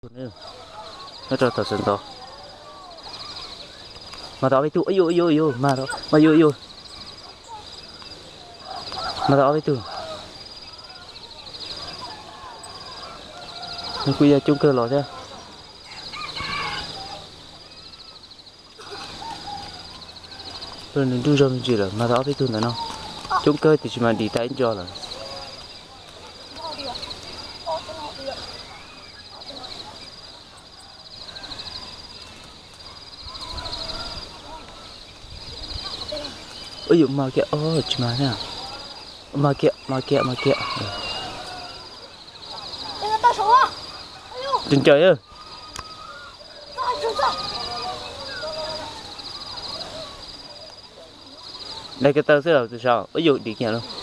Nyob rau tom xeev ntxov. Mas tau ob peb tug, ua yuj ua yuj ua yuj, mas tau, mas yuj yuj. Mas tau ob peb tug. Nws kuj yog coob kawg los thiab. Nws nruj zog me ntsis lawm, mas tau ob peb tug ntawm no. Coob kawg tiam sis mas dim tag ib ntso lawm. Ua yuj, mas kiag, tsis mas thiab. Mas kiag, mas kiag, mas kiag. Ncaws ncaws. Dai ko taw xwb los tus saud, ua yuj, dim kiag lauj.